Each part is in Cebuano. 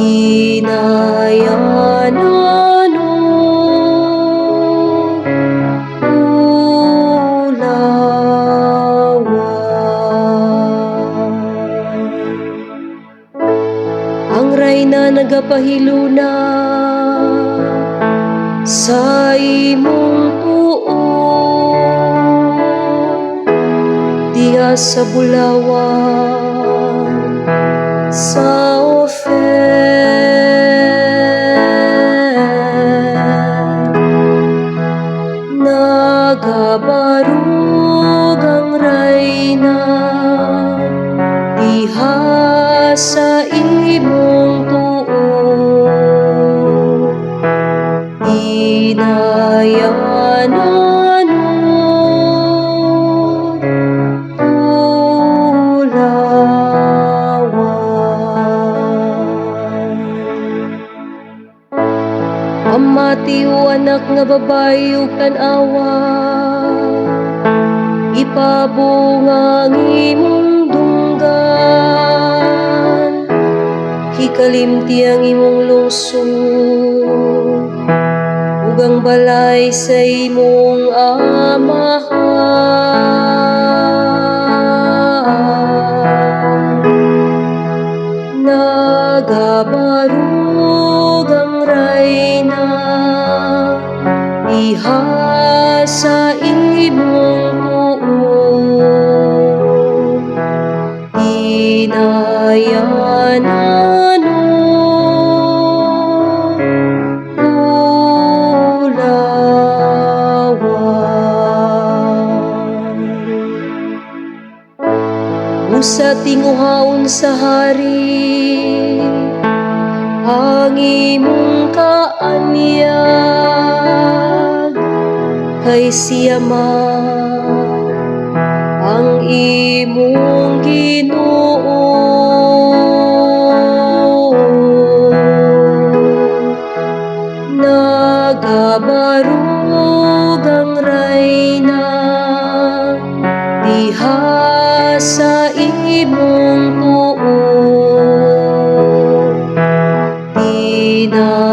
Dinayanan ug bulawan. Ang rayna nagapahiluna sa imong tuo diha sa bulawan sa Ophir. Nagabarug ang rayna diha sa imong tuo. Dinayanan ug bulawan. Pamati, o anak nga babayi, ug tan-awa, ipabong ang imong dunggan, hikalimti ang imong lungsod ug ang balay sa imong amahan. Nagabarug ang rayna diha sa imong tuo. Dinayanan ug bulawan. Usa tinguhaon sa hari ang imong kaanyag, kay siya man ang imong Ginoo. Nagabarug ang rayna diha sa imong tuo.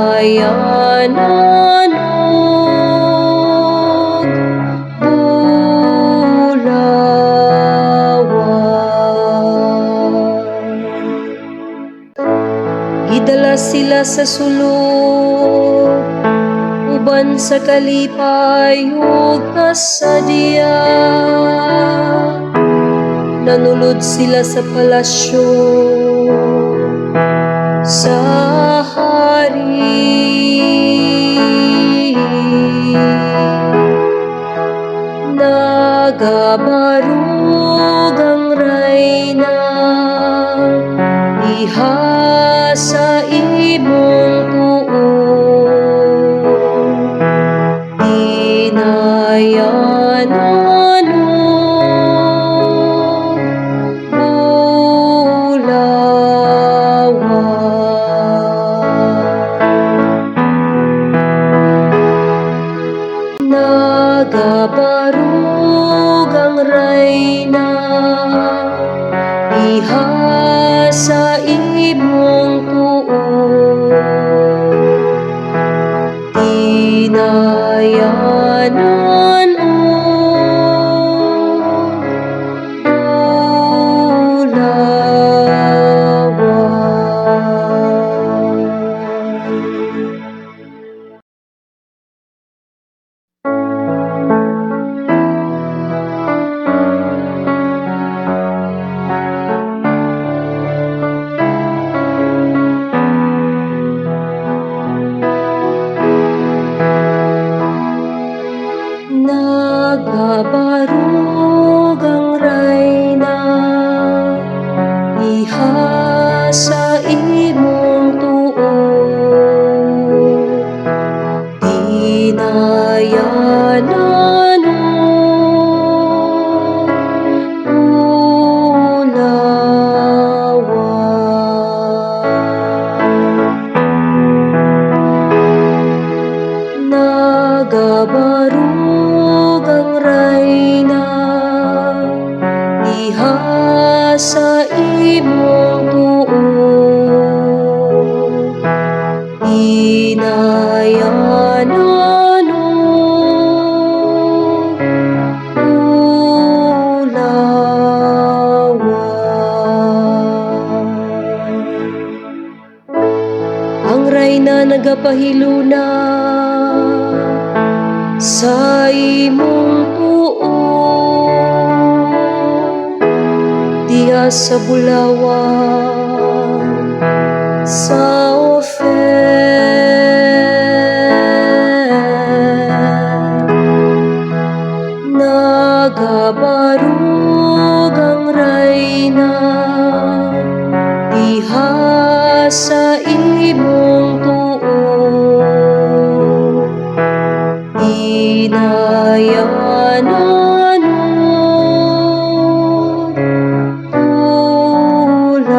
Dinayanan ug bulawan. Gidala sila sa sulod uban sa kalipay ug kasadya. Nanulod sila sa palasyo sa hari. Nagabarug ang rayna diha sa imong tuo. Dinayanan ug bulawan. Nagabarug ang rayna diha sa imong tuo. Dinayanan ug bulawan. Dinayanan ug bulawan. Ang rayna nagapahiluna sa imong tuo diha sa bulawan sa Ophir. Nagabarug ang rayna diha sa imong tuo. Dinayanan ug bulawan.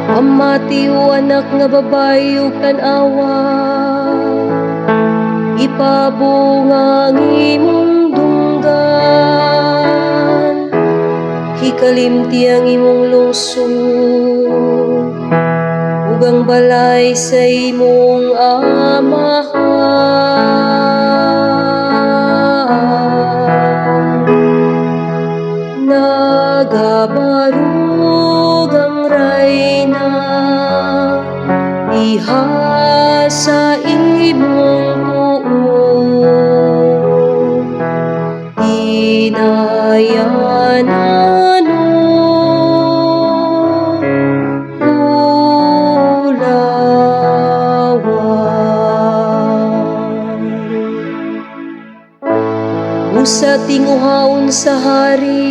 Pamati, o anak nga babayi, ug tan-awa, ipabong ang imong dunggan. Hikalimti ang imong lungsod ug ang balay sa imong amahan. Nagabarug ang rayna diha sa imong tuo. Dinayanan ug bulawan. Usa tinguhaon sa hari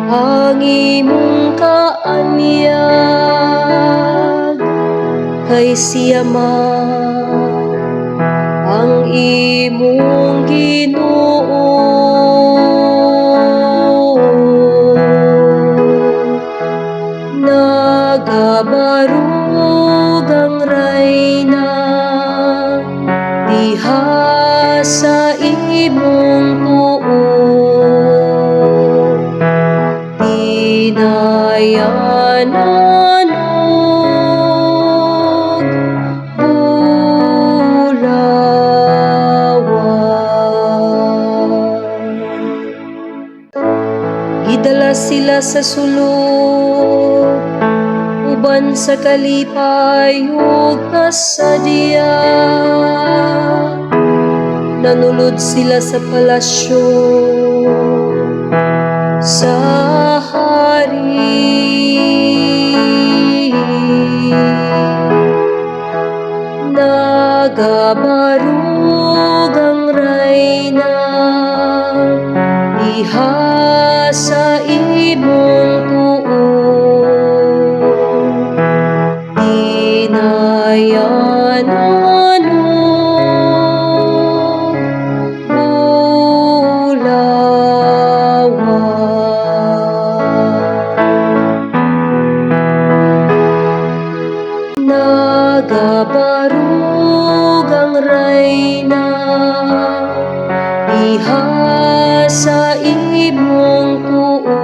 ang imong kaanyag, kay siya man ang imong Ginoo. Nagabarug ang rayna diha sa imong tuo. Dinayanan ug bulawan. Gidala sila sa sulod uban sa kalipay ug kasadya. Nanulod sila sa palasyo sa hari. Nagabarug ang rayna diha sa imong tuo. Dinayanan ug bulawan. Nagabarug ang rayna diha sa imong tuo.